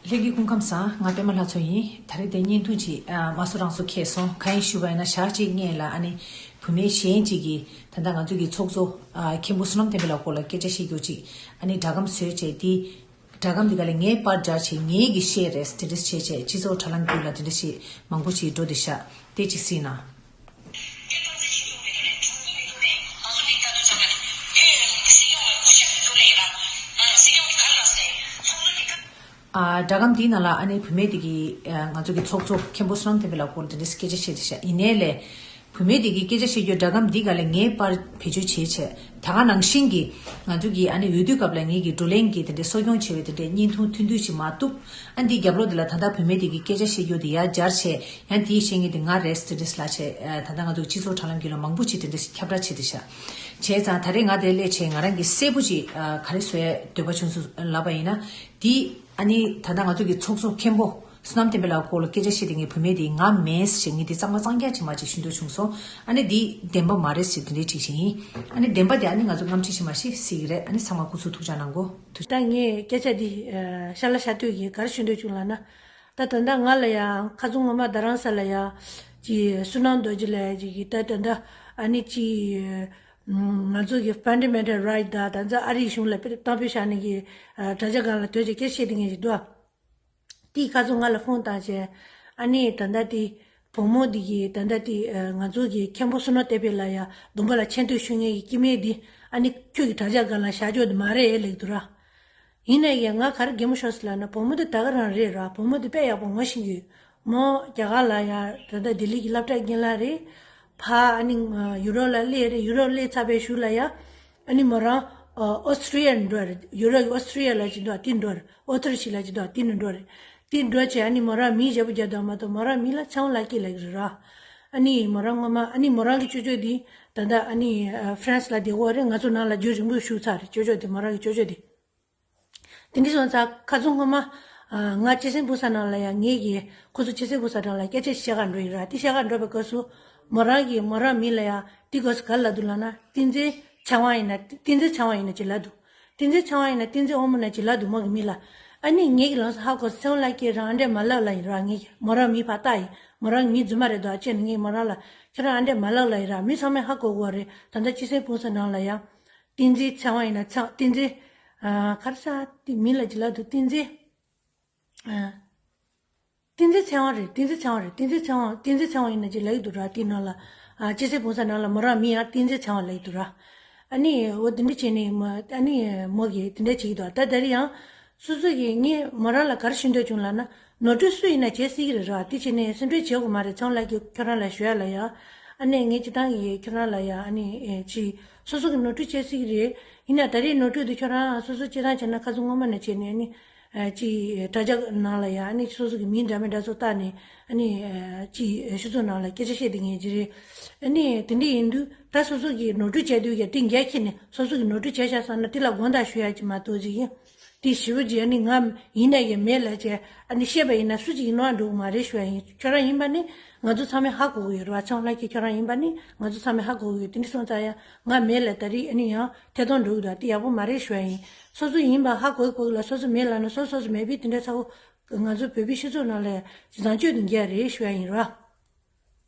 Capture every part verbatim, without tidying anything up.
ལྷན་རྒྱས་སྐུ་ཁམས་བཟང་། ང་པད་མ་ལྷ་མཚོ་ཡིན། ད་རེས་དེ་བརྙན་ཐུང་ཅིག་ཨ་མ་སུ་རང་སུ་ཁེལ་སོང་། གང་ཡིན་ཞུས་པ་ཡིན་ན་ཞག་གཅིག་སྔོན་ལ་ཨ་ནི་བུད་མེད་གཞན་ཅིག་གིས་ད་ལྟ་ང་ཚོ་གི་ཚོགས་གཙོ་ཨ་མཁན་པོ་བསོད་ནམས་བསྟན་འཕེལ་ལགས་སྐོར་ལ་སྐད་ཆ་བཤད་རྒྱུ་ཅིག་ཨ་ནི་སྒྲ་སྒམ་བཟོས་བྱས་དེ། སྒྲ་སྒམ་འདི་ག་ལས་ངའི་པར་སྦྱར་བྱས་ངའི་གི་བཤད་རེད་དེ་འདྲས་བྱས་བྱས་སྤྱི་ཚོགས་དྲ་ལམ་བརྒྱུད་ལ་དེ་འདྲས་ཞིག་མང་པོ་ཞིག་འགྲོ་དེ་ཤག་དེ་ཅིག་གཟིགས་ན། ཨ་སྒྲ་སྒམ་འདིའི་ནང་ལ་ཨ་ནི་བུད་མེད་དེ་གིས་ཨ་ང་ཚོ་གི་ཚོགས་གཙོ་མཁན་པོ་བསོད་ནམས་བསྟན་འཕེལ་ལགས་སྐོར་དེ་འདྲས་སྐད་ཆ་བཤད་དེ་ཤག་ཡིན་ནའི་ལས། བུད་མེད་དེ་གིས་སྐད་ཆ་བཤད་རྒྱུ་སྒྲ་སྒམ་འདི་ག་ལས་ངའི་པར་བེད་སྤྱོད་བྱས་བྱས་ད་ག་ནང་བཞིན་གྱི་ང་ཚོ་གི་ཨ་ནི་འོས་བསྡུ་སྐབས་ལ་ངེད་ཀྱི་བགྲོ་གླེང་གི་དེ་འདྲའི་གསོ་སྐྱོང་བྱས་པའི་དེ་འདྲའི་བརྙན་ཐུང་ཐུང་ཐུང་ཞིག་མ་གཏུགས། ཨ་འདིའི་རྒྱབ་ལོགས་དེ་ལ་ད་ལྟ་བུད་མེད་དེ་གིས་སྐད་ཆ་བཤད་རྒྱུ་དེ་ཡར་སྦྱར་བྱས་ཡང་དེའི་བཤད་མཁན་དེ་ང་རེད་དེ་འདྲས་ལབ་བྱས་ད་ལྟ་ང་ཚོ་སྤྱི་ཚོགས་དྲ་ལམ་བརྒྱུད་ལ་མང་པོ་ཅིག་དེ་འདྲས་ཁྱབ་བསྒྲགས་བྱས་བསྡད་ཤག་བྱས་ཙང་ད་རེས་ང་དེ་སླེབས་བྱས་ང་རང་གི་གསལ་པོ་ཅིག་ག་རེ་བཟོ་ཡའི་འདོད་པ་བྱུང་སོང་ལབ་པ་ཡིན་ན། དེ་ཨ་ནི་ད་ལྟ་ང་ཚོ་གི་ཚོགས་གཙོ་མཁན་པོ་བསོད་ནམས་བསྟན་འཕེལ་ལགས་སྐོར་ལ་སྐད་ཆ་བཤད་དེ་ངས་བུད་མེད་དེ་ང་མིན་ཞེས་ངས་དེ་གཙང་མ་གཙང་རྐྱང་ཅིག་མ་ཅིག་ཞུ་འདོད་བྱུང་སོང་། ཨ་ནི་དེ་བདེན་པ་མ་རེད་ཞེས་དེ་འདྲའི་བྲིས་བཞིན་ཡིན། ཨ་ནི་བདེན་པ་དེ་ཨ་ནི་ང་ཚོ་སྔ་ཕྱི་ཞིག་མ་ཞིག་གཟིགས་ཀྱི་རེད། ཨ་ནི་ཚང་མ་སྐུ་གཟུགས་ཐུགས་ཅག་གནང་གོ། ཐུགས། ད་ངས་སྐད་ཆ་འདི་ཤ་ལ་ཤ་སྟོད་ཀྱིས་ག་རེ་ཞུ་འདོད་བྱུང་ལབ་ན། ད་ད་ལྟ་ང་ལ་ཡང་ཁ་སང་ངོ་མ་རྡ་རམ་ས་ལ་ཡང་ཅིག་བསོད་ནམས་རྡོ་རྗེ་ལགས་ཅིག་གིས་ད་ད་ལྟ་ཨ་ནི་ཅིག་ང་ཚོ་གི་ཕན་ཌ་མེན་ཊལ་རའིཊ་དང་ད་ལྟ་ཨ་རིའི་གཞུང་ལ་གཏམ་དཔེ་བཞག་ནས་ཀྱི་དྲ་རྒྱ་སྒང་ལ་དོལ་གྱི་སྐད་བཤད་དེ་ངས་ཅིག་འདུག་དེས་ཁ་སང་ང་ལ་ཕོན་བཏང་བྱས། ཨ་ནི་ད་ལྟ་དེ་བུ་མོ་འདི་གིས་ད་ལྟ་དེ་ང་ཚོ་གི་མཁན་པོ་བསོད་ནམས་བསྟན་འཕེལ་ལགས་ཡ་སྡོམ་པ་ལ་ཆེ་བསྟོད་ཞུ་མཁན་གྱི་སྐྱེ་དམན་འདི་ཨ་ནི་ཁྱོད་ཀྱི་དྲ་རྒྱ་སྒང་ལ་བཞག་ཆོག་དེ་མ་རེད་ལབ་འདུག་ར། ཡིན་ནའི་ང་ག་རེ་གད་མོ་ཤོར་སོང་ལབ་ན་བུ་མོ་འདི་ད་ག་རང་རེད་ར། བུ་མོ་འདི་དཔེ་ཡག་པོ་ངོ་ཤེས་ཀྱི་ཡོད། མོ་རྒྱ་གར་ལ་ཡ་ད་ལྟ་ལྡི་ལི་གི་སློབ་གྲྭ་རྒན་ལགས་རེད། ཕ་ཨ་ནི་ཡུ་རོབ་ལ་སླེབས་རེད། ཡུ་རོབ་སླེབས་ཚར་བའི་གཞུག་ལ་ཡ། ཨ་ནི་མོ་རང་ཨོ་སི་ཀྲི་ཡ་འགྲོ་རེད། ཡུ་རོབ་ཀྱི་ཨོ་སི་ཀྲི་ཡ་ལ་ཅིག་འདུག་དེ་འགྲོ་རེད། ཨོ་ཐར་ཞིག་ལ་ཅིག་འདུག་དེ་ནས་འགྲོ་རེད། དེ་འགྲོ་བྱས་ཨ་ནི་མོ་རང་མིང་བརྗེ་པོ་རྒྱག་འདུག་མ་གཏོགས་མོ་རང་མིང་ལ་ཚེ་དབང་ལྷ་སྐྱིད་ལབ་ཀྱི་རེད་ར། ཨ་ནི་མོ་རང་སྔོན་མ་ཨ་ནི་མོ་རང་གི་ཅོ་ཅོ་དེ་ད་ལྟ་ཨ་ནི་ཧྥ་རན་སི་ལ་བསྡད་ཀྱི་ཡོད་རེད། ང་ཚོ་ནང་ལ་རྒྱུན་རིང་པོ་བཞུགས་ཚར་རེད། ཅོ་ཅོ་དེ་མོ་རང་གི་ཅོ་ཅོ་དེ། དེ་འདྲ་སོང་ཙང་ཁ་སང་སྔོན་མ། ང་སྤྱི་སེམས་སྤུངས་ས་ནང་ལ་ཡང་ངེད་ཀྱིས་ཁོ་ཚོ་སྤྱི་སེམས་སྤུངས་ས་ནང་ལ་སྐད་ཆ་བཤད་ག་འགྲོ་ཡི་ར། དེ་བཤད་ག་འགྲོ་བའི་སྐབས་སུ་མོ་རང་གིས་མོ་རང་མིང་ལ་ཡང་དེ་སྐབས་སུ་ག་རེ་ལབ་འདུག་ལབ་ན། བསྟན་འཛིན་ཚེ་དབང་ཡིན་ན་བསྟན་འཛིན་ཚེ་དབང་ཡིན་ན་ཅིག་ལབ་འདུག་བསྟན་འཛིན་ཚེ་དབང་ཡིན་ན་བསྟན་འཛིན་དབང་མོ་ན་ཅིག་ལབ་འདུག་མོ་གི་མིང་ལ། ཨ་ནི་ངེད་ཀྱིས་ལམ་སང་ཧ་གོ་སོང་། ཚེ་དབང་ལྷ་སྐྱིད་རང་ཨ་འདྲས་མ་ལབ་ལབ་ཡིན་ར། ངེད་ཀྱིས་མོ་རང་མིང་ཕར་བཏགས་ཡིན། མོ་རང་མིང་རྫུན་མ་རེད་འདུག་ཨ་ཅེ་ནི་ངས་མོ་རང་ལ་ཁྱོད་རང་ཨ་འདྲས་མ་ལབ་ལབ་ཡིན་ར། མི་ཚང་མས་ཧ་གོ་གི་ཡོད་རེད། ད་ལྟ་སྤྱི་སེམས་སྤུངས་ས་ནང་ལ་ཡང་། བསྟན་འཛིན་ཚེ་དབང་ཡིན་ན་ཚེ་བསྟན་འཛིན། ཨ་ག་རེ་ཟེར་དེ་མིང་ལ་ཅིག་ལབ་འདུག་བསྟན་འཛིན། ཨ་བསྟན་འཛིན་ཚེ་དབང་རེད། བསྟན་འཛིན་ཚེ་དབང་རེད། བསྟན་འཛིན་ཚེ་དབང་བསྟན་འཛིན་ཚེ་དབང་ཡིན་ན་ཅིག་ལབ་ཀྱི་འདུག་ར། དེའི་ནང་ལ། ཨ་སྤྱི་སེམས་སྤུངས་ས་ནང་ལ་མོ་རང་མིང་ཡང་བསྟན་འཛིན་ཚེ་དབང་ལབ་ཀྱི་འདུག་ར། ཨ་ནི་འོ་དེ་འདྲ་བྱས་ནས་མོ་ཨ་ནི་མོ་གིས་དེ་འདྲ་བྱེད་ཀྱི་འདུག་ད་ད་རེས་ཡང་སོ་སོ་གིས་ངས་མོ་རང་ལ་ག་རེ་ཞུ་འདོད་བྱུང་ལབ་ན། ནོར་འཁྲུལ་སུ་ཡིན་ན་བྱེད་སྲིད་ཀྱི་རེད་ར། དེ་བྱས་ནས་སེམས་ཁྲལ་བྱེད་དགོས་མ་རེད། ཚེ་དབང་ལགས་ཀྱིས་ཁྱོད་རང་ལ་ཞུ་ཡ་ལ་ཡ། ཨ་ནི་ངས་སྤྱིར་བཏང་གིས་ཁྱོད་རང་ལ་ཡ་ཨ་ནི་ཨེ་ཅི། སོ་སོ་གི་ནོར་འཁྲུལ་བྱེད་སྲིད་ཀྱི་རེད། ཡིན་ན་ད་རེས་ནོར་འཁྲུལ་དེ་ཁྱོད་རང་སོ་སོ་སྤྱིར་བཏང་བྱས་ན་ཁ་སང་སྔོན་མ་ནས་བྱས་ནས་ཨ་ནི། ཨེ་ཅི། དྲ་རྒྱ་ནང་ལ་ཡ་ཨ་ནི་སོ་སོ་གི་མིང་འདྲ་མི་འདྲ་ཚོ་བཏགས་ནས་ཨ་ནི། ཨེ་ཅི། སྤྱི་ཚོགས་ནང་ལ་སྐད་ཆ་བཤད་བསྡད་མཁན་ཅིག་རེད། ཨ་ནི་དེ་འདྲ་ཡིན་དུས་ད་སོ་སོ་གི་ནོར་འཁྲུལ་བྱས་དུས་ཀྱང་དེ་འགན་འཁྱེར་ནས་སོ་སོ་གི་ནོར་འཁྲུལ་བྱས་ཤག་བསམ་ན་དེ་ལ་དགོངས་དག་ཞུ་ཡ་ཅིག་མ་གཏོགས་ཅིག་ཡིན། དེ་ཞེ་པོ་ཅིག་ཨ་ནི་ང་ཡིན་ན་ཡང་མེད་ལབ་བྱས་ཨ་ནི་བཤད་པ་ཡིན་ན་སུ་ཅིག་ཡིན་ནའང་འགྲོ་གི་མ་རེད་ཞུ་ཡ་ཡིན། ཁྱོད་རང་ཡིན་པ་ནི་ང་ཚོ་ཚང་མས་ཧ་གོ་གི་ཡོད་རེད་བ། ཚེ་དབང་ལྷ་སྐྱིད་ཁྱོད་རང་ཡིན་པ་ནི་ང་ཚོ་ཚང་མས་ཧ་གོ་གི་ཡོད། དེ་འདྲ་སོང་ཙང་ཡང་ང་མེད་ལབ་ད་རེས་ཨ་ནི་ཡང་ཐད་གཏོང་འགྲོ་གི་འདུག་དེ་ཡག་པོ་མ་རེད་ཞུ་ཡ་ཡིན། སོ་སོ་ཡིན་པ་ཧ་གོ་གི་གོ་གི་ལ་སོ་སོ་མེད་ལབ་ན་སོ་སོ་སོ་མེད་པས་དེ་འདྲ་ཚ་བོ་ང་ཚོ་བོད་པའི་སྤྱི་ཚོགས་ནང་ལ་བཟང་སྤྱོད་དུ་འགྱུར་ཡ་རེད་ཞུ་ཡ་ཡིན་ར།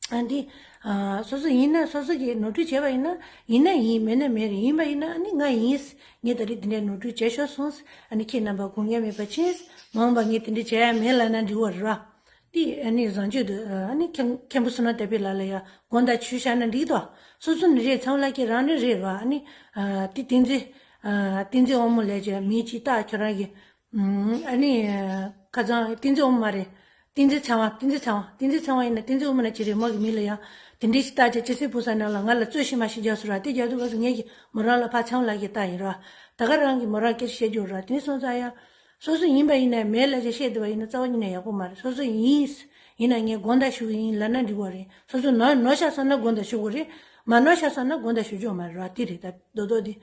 ཨ་འདི། ཨ་སོ་སོ་ཡིན་ན་སོ་སོ་གིས་ནོར་འཁྲུལ་བྱས་པ་ཡིན་ན་ཡིན་ན་ཡིན་མེད་ན་མེད་རེད། ཡིན་པ་ཡིན་ན་ཨ་ནི་ང་ཡིན། ངས་ད་རེས་དེ་འདྲའི་ནོར་འཁྲུལ་བྱས་ཤོར་སོང་། ཨ་ནི་ཁྱེད་རྣམ་པ་དགོངས་འགལ་མེད་པ་བྱིན། མ་འོངས་པ་ངས་དེ་འདྲ་བྱས་ཡ་མེད་ལབ་ན་འགྲིག་པ་རེད་བ། དེ་ཨ་ནི་བཟང་སྤྱོད་དུ་ཨ་ནི་མཁན་མཁན་པོ་བསོད་ནམས་བསྟན་འཕེལ་ལགས་ལ་ཡ་དགོངས་དག་ཞུས་བཞག་ན་འགྲིག་དོ། སོ་སོ་ནི་རེད། ཚེ་དབང་ལྷ་སྐྱིད་རང་ནི་རེད་བ། ཨ་ནི། ཨ་དེ་བསྟན་འཛིན། ཨ་བསྟན་འཛིན་དབང་མོ་ལབ་བྱས་མིང་གཅིག་བཏགས་ཁྱོད་རང་གིས། ཨ་ནི། ཁ་སང་བསྟན་འཛིན་དབང་མོ་མ་རེད། བསྟན་འཛིན་ཚེ་དབང་། བསྟན་འཛིན་ཚེ་དབང་། བསྟན་འཛིན་ཚེ་དབང་ཡིན་ན་བསྟན་འཛིན་དབང་མོ་ན་ཅི་རེད། མོ་གི་མིང་ལ་ཡང་དེ་འདྲའི་ཞིག་བཏགས་བྱས་སྤྱི་སེམས་སྤུངས་ས་ནང་ལ་ང་ལ་རྩོད་གཞི་མ་ཞིག་རྒྱག་སོང་ར། དེ་རྒྱག་དུས་སྐབས་སུ་ངེད་ཀྱིས་མོ་རང་ལ་ཕར་ཚེ་དབང་ལགས་ཀྱིས་བཏགས་ཡིན་ར། ད་ག་རང་གིས་མོ་རང་སྐད་ཆ་བཤད་རྒྱུ་ར། དེ་འདྲ་སོང་ཙང་ཡང་། སོ་སོ་ཡིན་པ་ཡིན་ན་མེད་ལབ་བྱས་བཤད་བསྡད་པ་ཡིན་ན་རྩ་བ་ཉིད་ནས་ཡག་པོ་མ་རེད། སོ་སོ་ཡིན། ཡིན་ན་ངས་དགོངས་དག་ཞུ་གི་ཡིན་ལབ་ན་འགྲིག་པ་རེད། སོ་སོ་ནོར་ནོར་ཤག་བསམ་ན་དགོངས་དག་ཞུ་དགོས་རེད། མ་ནོར་ཤག་བསམ་ན་དགོངས་དག་ཞུ་རྒྱུ་མ་རེད་ར། དེ་རེད། ད་རྡོག་རྡོག་དེ།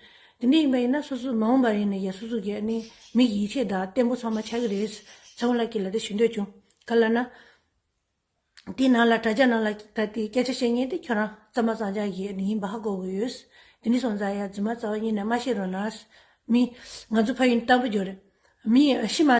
དེ་འདྲ་ཡིན་པ་ཡིན་ན་སོ་སོ་མ་འོངས་པ་ཡིན་ན་ཡང་སོ་སོ་གི་ཨ་ནི་མི་གི་ཡིད་ཆེས་དང་བརྟན་པོ་ཚང་མ་ཆགས་ཀྱི་རེད། ཚེ་དབང་ལགས་ཀྱིས་ལབ་དེ་ཞུ་འདོད་བྱུང་། ག་ལབ་ན། དེའི་ནང་ལ་དྲ་རྒྱ་ནང་ལ་ད་དེ་སྐད་ཆ་བཤད་མཁན་དེ་ཁྱོད་རང་གཙང་མ་གཙང་རྐྱང་གི་ཨ་ནི་ཡིན་པ་ཧ་གོ་གི་ཡོད། དེ་འདྲ་སོང་ཙང་ཡང་རྫུན་མ་རྩ་བ་ཉིད་ནས་མ་བཤད་རོགས་གནང་། མི། ང་ཚོ་ཕ་ཡུལ་ནས་བཏང་པོ་ཡོད་རེད། མི་ཤི་མ།